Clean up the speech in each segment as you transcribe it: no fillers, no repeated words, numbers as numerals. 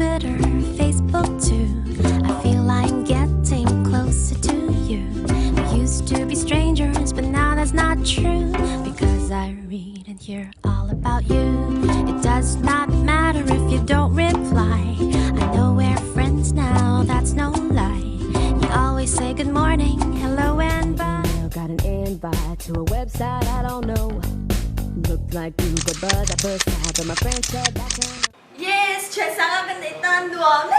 Twitter, Facebook too. I feel I'm getting closer to you. We used to be strangers, but now that's not true. Because I read and hear all about you. It does not matter if you don't reply. I know we're friends now, that's no lie. You always say good morning, hello, and bye. Email got an invite to a website I don't know. Looked like Google Buzz at first sight, but my friend said that's a Yes, thian sanga kan neih ta nuam e.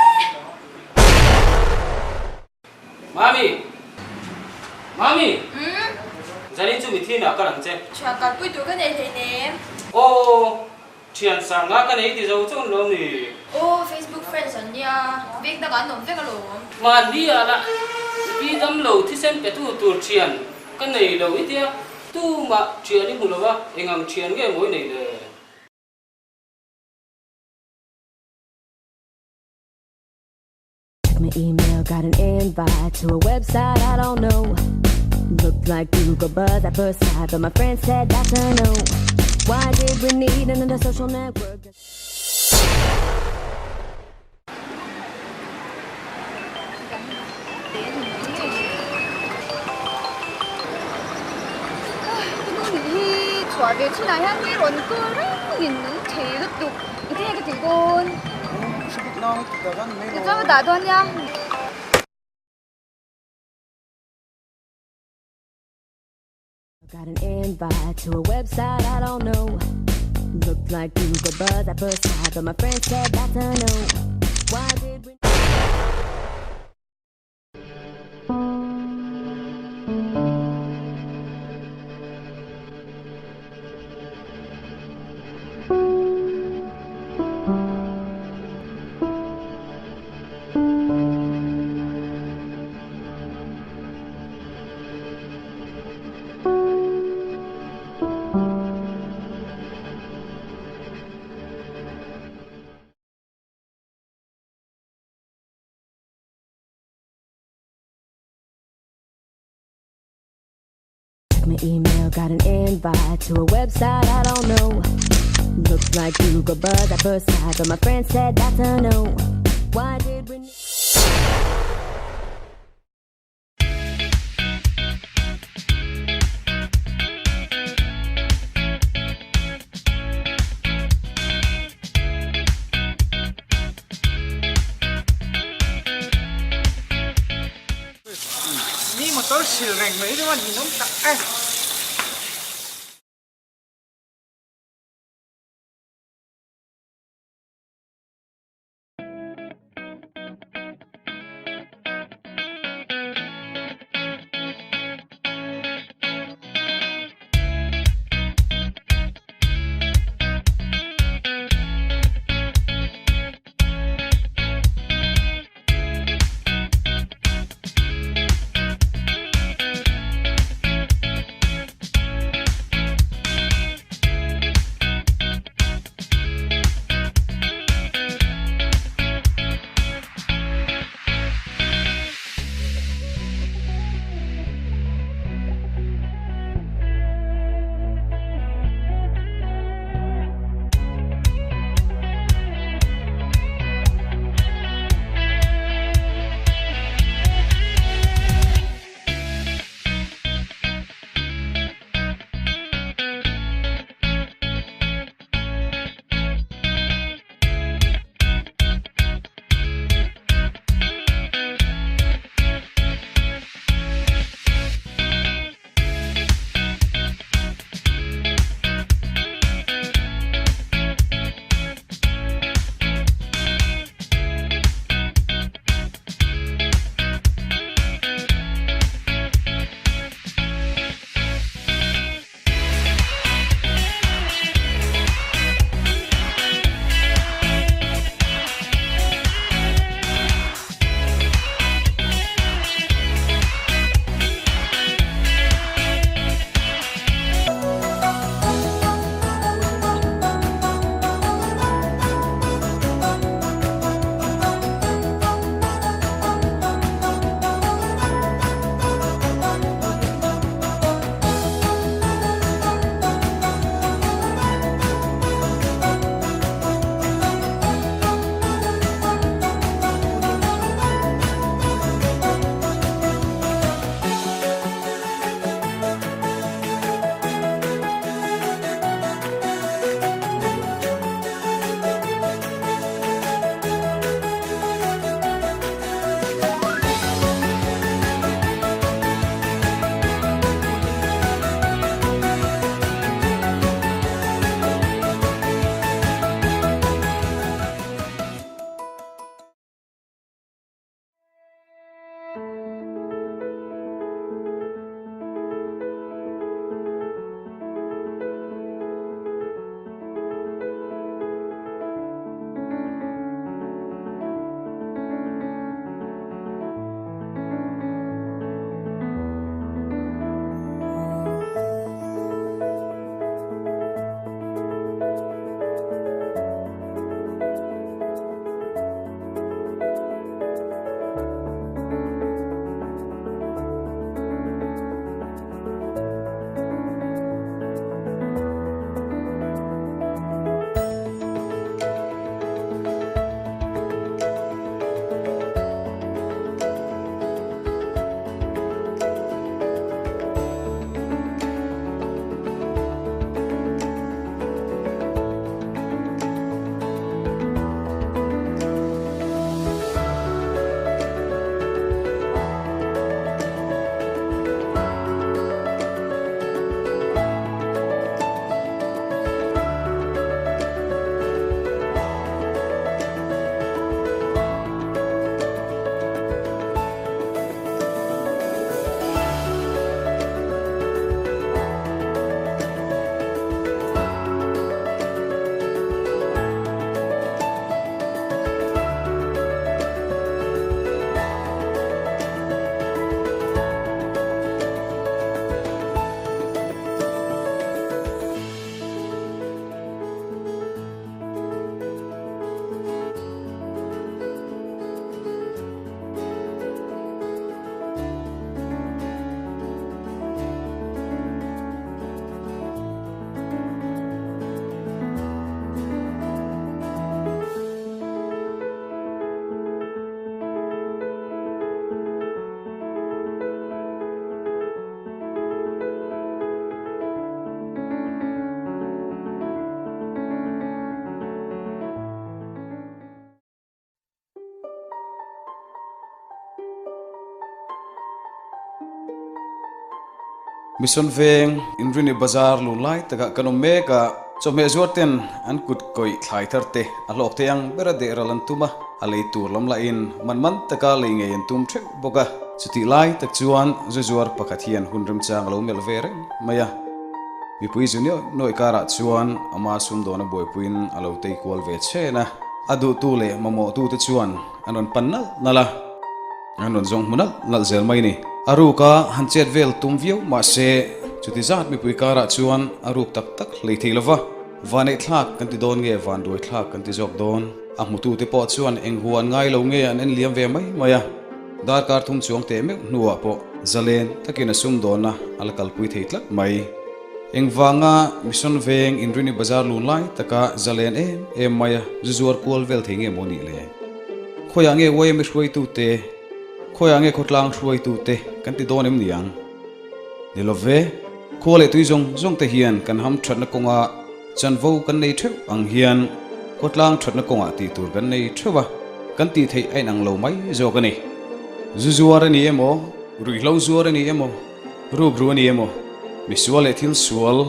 Mami! Mami! Zanin chu mithin ah ka lang che. Thian kalpui tur ka nei hleinem. Aw, thian sanga ka nei ti zo chu an lo ni. Aw, Facebook friends an nia, veng dangah an awm vek alawm. Mahni ah lah pi dam lo thisen pe tu tur thian ka nei lo i tia, tumah thian i hmu lo a, engang thian nge mawi nei le? Check my email, got an invite to a website I don't know. Looked like Google Buzz at first sight, but my friend said that's a no. Why did we need another social network? Hi chhuah ve chhunah hian mi rawn kal reng in an thei lutuk engtin nge ka tih dawn tichuan ka dah dawn nia. Got an invite to a website I don't know. Looked like Google Buzz at first sight, but my friend said that's a no. Why did we? Check my email, got an invite to a website I don't know. Looked like Google Buzz at first sight, but my friend said that's a no. Why did we? Mi motor sil reng mai chu a ninawm tak e. Mission Veng Inrini Bazar lun lai takah kan awm mek a, chawhmeh zuar ten an kut kawih thlai thar te a hlawk thei ang bera deh ral an tum a, a lei tur lam lahin man man taka lei ngei an tum theuh bawk a. Chutih lai tak chuan zu zuar pakhat hian hun remchang a lo melh ve reng mai a, mipui zu nuaih nuaih karah chuan ama sumdawn a buaipuiin a lo tei kual ve chhen a, a duhtu leh mamawhtute chuan an rawn pan nalh nalh a. An rawn zawng hmu nalh nalh zel mai ni. A ruk a han chet vel tum viau mahse chuti zat mipui karah chuan a ruk tak tak hlei thei lova, vaneih thlak kan ti dawn nge vanduai thlak kan ti zawk dawn. A hmutute pawh chuan eng hu an ngai lo nge an en liam ve mai mai a, darkar thum chuang teh meuh hnuah pawh zalen takin a sumdawnna a la kalpui thei tlat mai. Engvanga Mission Veng Inrini Bazar lun lai taka zalen em em maia zu zuar kual vel thei nge maw nih le? Khawiah nge YMA hruaitute, khawiah nge khawtlang hruaitute kan ti dawn em ni ang? Ni lo ve, khua leh tui zawng zawng te hian kan ham thatna kawnga chanvo kan nei theuh ang hian khawtlang thatna kawngah tih tur kan nei theuh a, kan tih theih a inang lo mai zawk a ni. Zu zuar a ni emaw, ruihhlo zuar a ni emaw, rukru a ni emaw, misual leh thil sual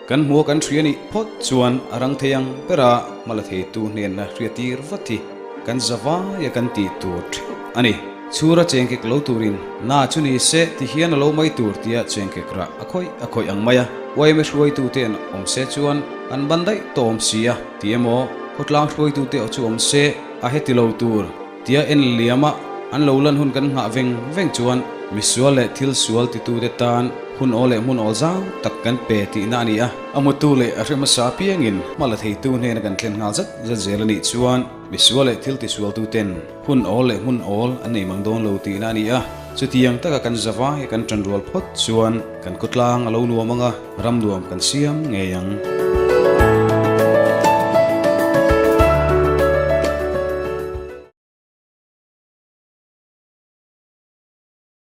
kan hmua kan hria nih phawt chuan a rang thei ang bera hma la theitu hnenna hriatir vat hi kan zavaia kan tih tur theuh a ni. Chhura chengkek lo turin na chu ni se ti hian a lo mai tur tia chengkek rah a khawih a khawih ang mai a, YMA hruaitute an awm se chuan an ban daih tawh awm si a ti emaw khawtlang hruaitute aw chu awm se a heti lo tur Tia en liama an lo lan hun kan nghah veng veng chuan misual leh thil sual titute tan hun awl leh hmun awl zau tak kan pe tihna a ni a. A hmutu leh a hre hmasa apiangin hma la theitu hnena kan thlen nghal zat zat zel a nih chuan misual leh thil tisualtuten hun awl leh hmun awl an nei mang dawn lo tihna a ni a. Chutiang taka kan zavai kan tanrual phawt chuan kan khawtlang a lo nuam ang a, ram nuam kan siam ngei ang.